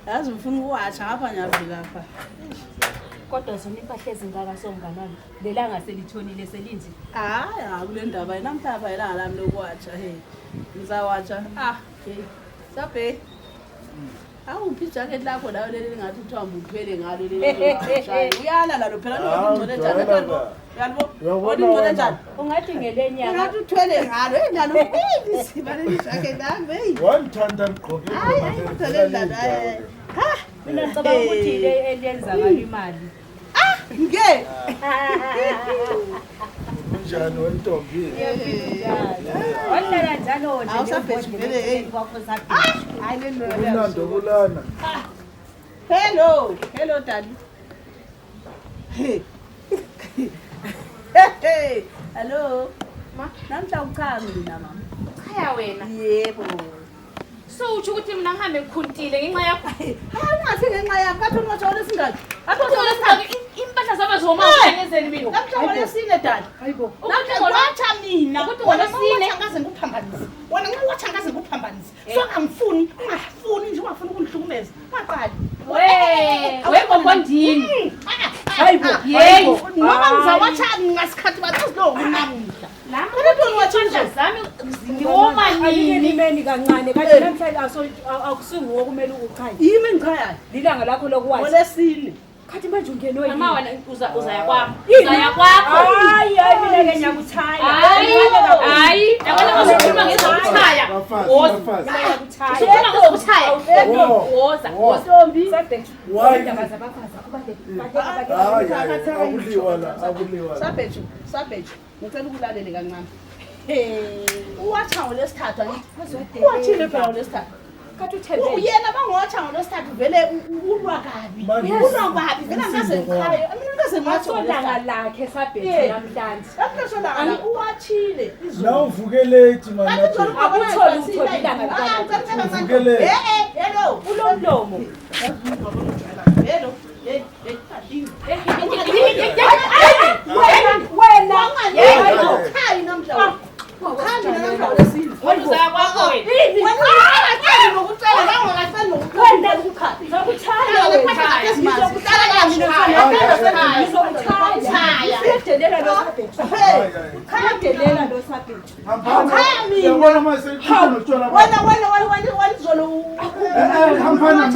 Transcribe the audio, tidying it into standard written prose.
Yazi ufuna ukuwatsha ngapha ngiyavila lapha. Kodwa zona impahla ezingaka somnganami lelanga selithonile selinje. Hayi kule ndaba namhlanje ilanga lami lokwatsha ngizawatsha sabhe awuphi ijacket lakho lawo leli ngathi uthamba uphele ngalo leli uyala lalo phela ngingcole njani yalbo ngcole njani ungathi ngelenyanga ngathi uthwele ngalo nalo isiba leli jacket lami wanthanda ngqoke mina ngicabanga ukuthi ile elenza ngalo imali nge njani wentombi wala njalo nje awusabhethuvele kwakho saphi unando kulana hello daddy hello ma namhla uchazi mina mama khaya wena yebo so uthi ukuthi mina ngihambe ngikhuntile ngenxa yakho ungathi ngenxa yakho kathi ungathola singaki athola singaki impahla zaba zoma ngenzeni mina namhla ngolesine daddy hayibo namhla ngwatsha mina ukuthi ngolesine ngaze ngikuphambanise wena ngiwatsha ngaze ngikuphambanise so ungafuni nje ungafuni ukungihlukumeza maqali webobondini hayibo yeyi ngoba ngizawatsha ngasikhathi bathizilo namuhla lami impahla zami ngiwoma nini imeni kancane kanti namhlanje akusinguwo kumele ukuchaye yimi ngichayayo lilanga lakho lokwazi ngolesine khathi manje ungenwe mama wena uzaya kwakho uzaya kwakho hayi mina ke ngiyakuthaya hayi yabona uzokhuluma ngezokuthaya ngiyakuthaya uzokuthaya woza ntombi indaba zabafazi akubaleke akuliwa sabheju ngicela ukulalele kancane uwatsha ngolesithathu angithi uwathile phela ngolesithathu kathi uthembe uyena bangowatsha ngolesithathu vele ulwa kabi vele ngaze ngichaye mina ngaze ngiyasolanga lakhe sabhethi namhlanje namhlanje uwathile na uvuke late man akutholi ukuthola ilanga uvuke late hello ulomlomo hello wena hayi namhla ukhandi namhla olesine uzaya kwakho wena akathandi nokucela ngangakathandi nokuqonda ukukhadi ngizokuthaya Delela lo sabhethi. delela lo sabhethi hambana yabona mase kuno tshwala wena zolo hambana